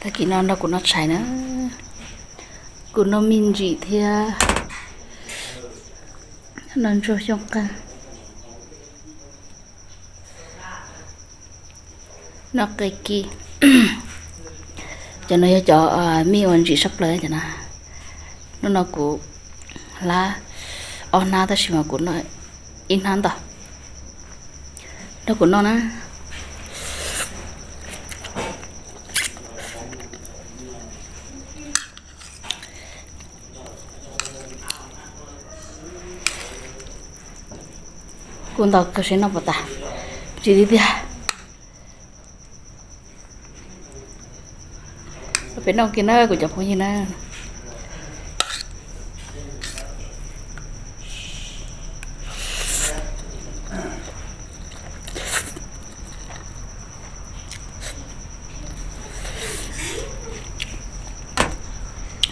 Tag kis no nrog kuv noj tshais na, kuv noj me ntsis thiab noj ntsuag xyoob qeej, noj qe kis. Cov no yog cov me uas ntsim sab plaws cov no. Hnub no kuv hlab ob hnab tab sis mas kuv noj ib hnab ntau. Nrog kuv noj na. Kuv ntaus kawg seb noj puas tas. Ntsim li tiag. Peb noj kiag na kuv cov phooj ywg na.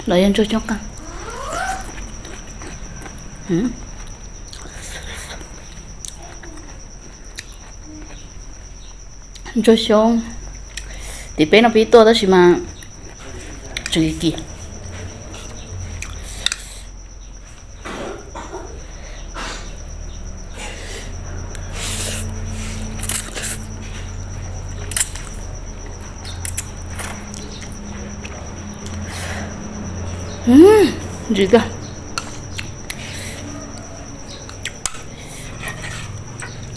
Los yog ntsuag xyoob qeej. Ntsuag xyoob, tim peb no pib tuaj tab sis mas tseem kis. Ntsim tiag.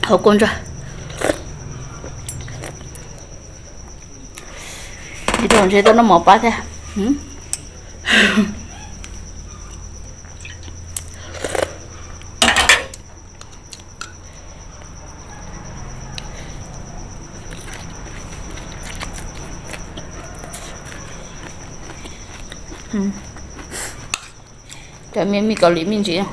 Hauv kua ntsuag. Ntsim rau ntshe tuaj noj mov pab thiab. Cov me me Kaus Lim me ntsis.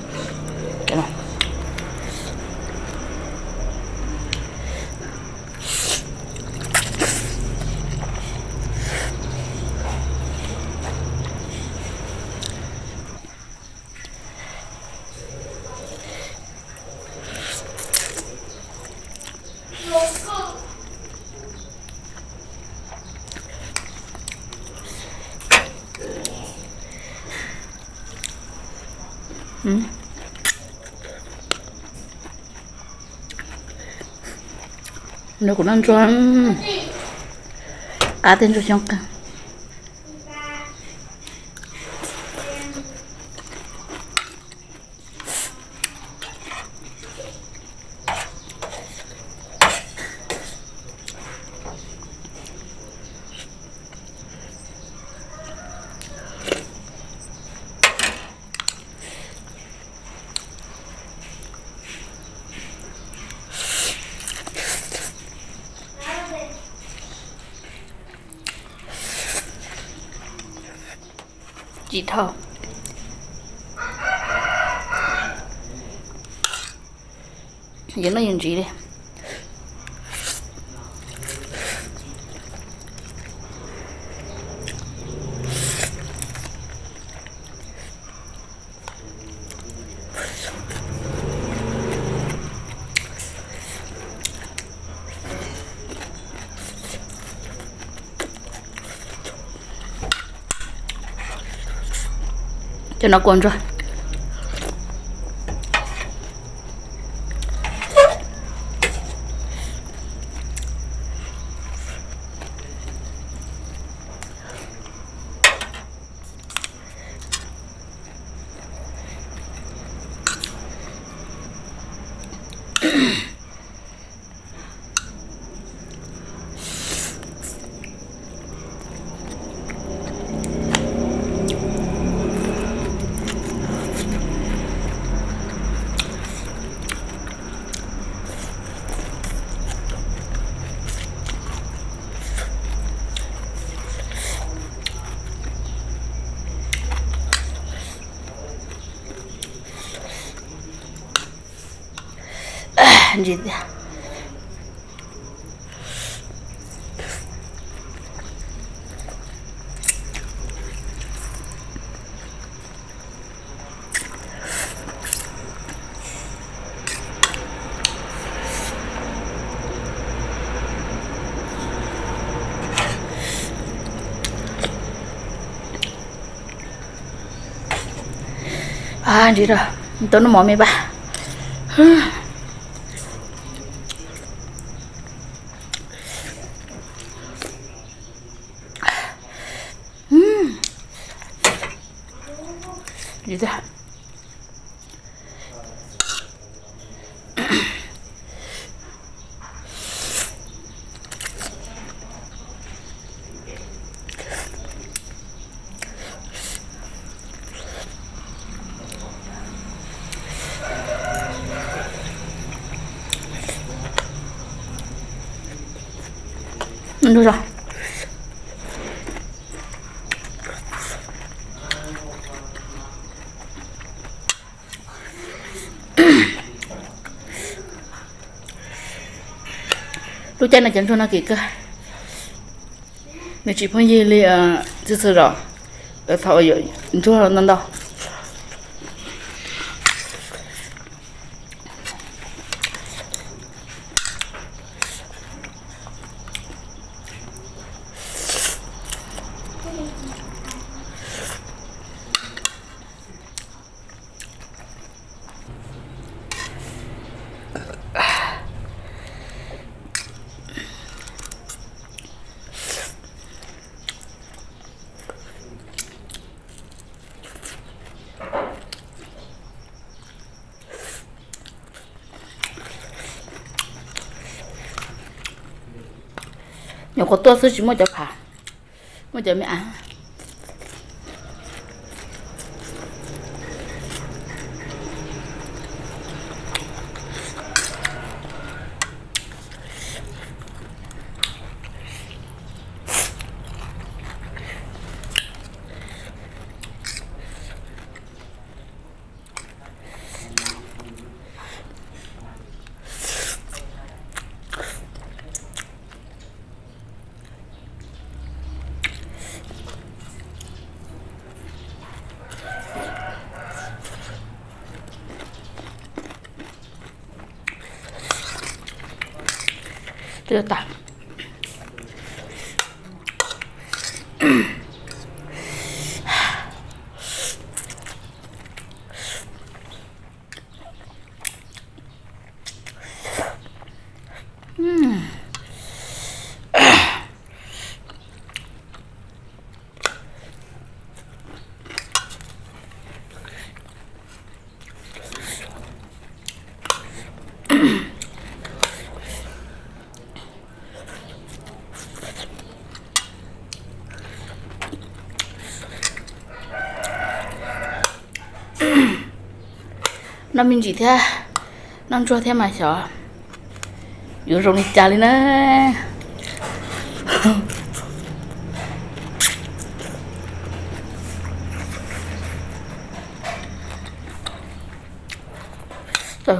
Nrog kuv noj ntsuag, qab tiag ntsuag xyoob qeej. Tsis dhau. Yus noj yus ntsis li. Cov no kua ntsuag. Ntsis tiag. Ntsis rau, tau noj mov me pab. Lub caij no cov ntsuag no kim kawg, nws tsis phooj ywg li txhua txhua zaus, thaum ntsuag ntau ntau. Nyuam qhuav tuaj xwb tsis muaj cov phav, muaj cov me av. Noj me ntsis thiab, noj ntsuag thiab mas xyov yuav zoo li cas li na. Cov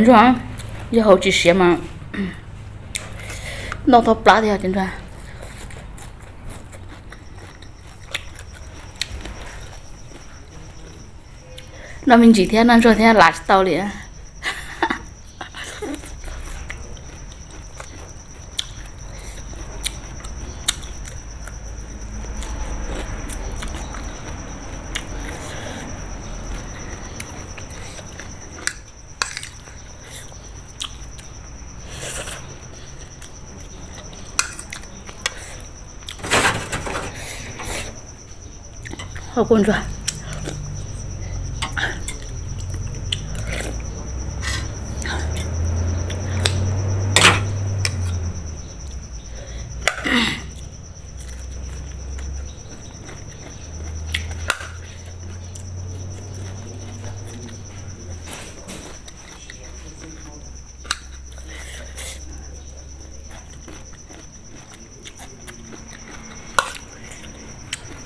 ntsuag yog hauv tsis siav mas noj tau plab thiab cov ntsuag. Noj me ntsis thiab noj ntsuag thiab lav tsis tau li. Hauv kua ntsuag.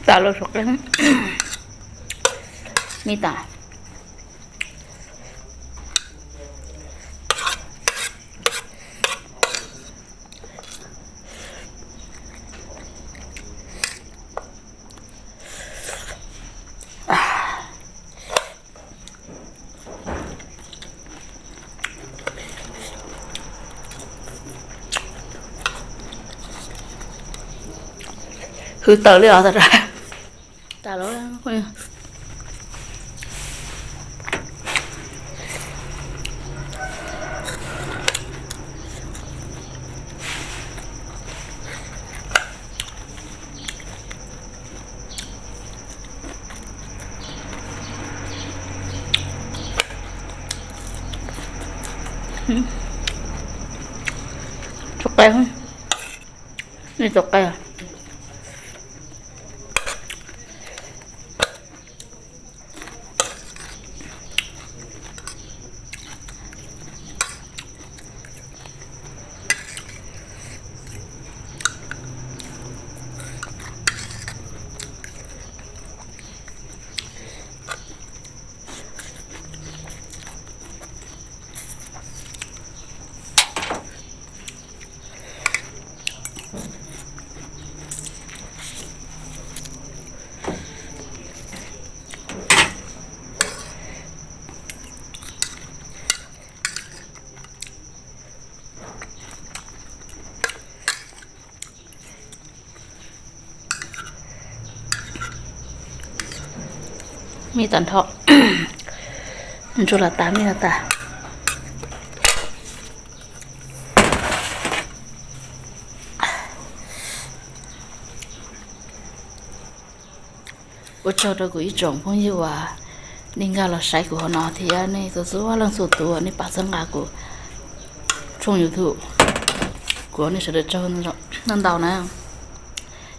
Tas los suav qeej me tas. Wb tawm li os, tas tas lawm. Tsuas qe, nej tsuas qe. Me tag nrho, ntsuag los tas, me los tas. Ua tsaug rau kuv ib tsoom phooj ywg uas nej nkag los saib kuv hauv no thiab nej txhua txhua leej txhua tus uas nej pab txhawb nqa kuv tshooj YouTube. Kuv ua nej sawv daws tsaug ntau ntau na.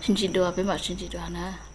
Sib ntsib dua, peb mam sib ntsib dua na.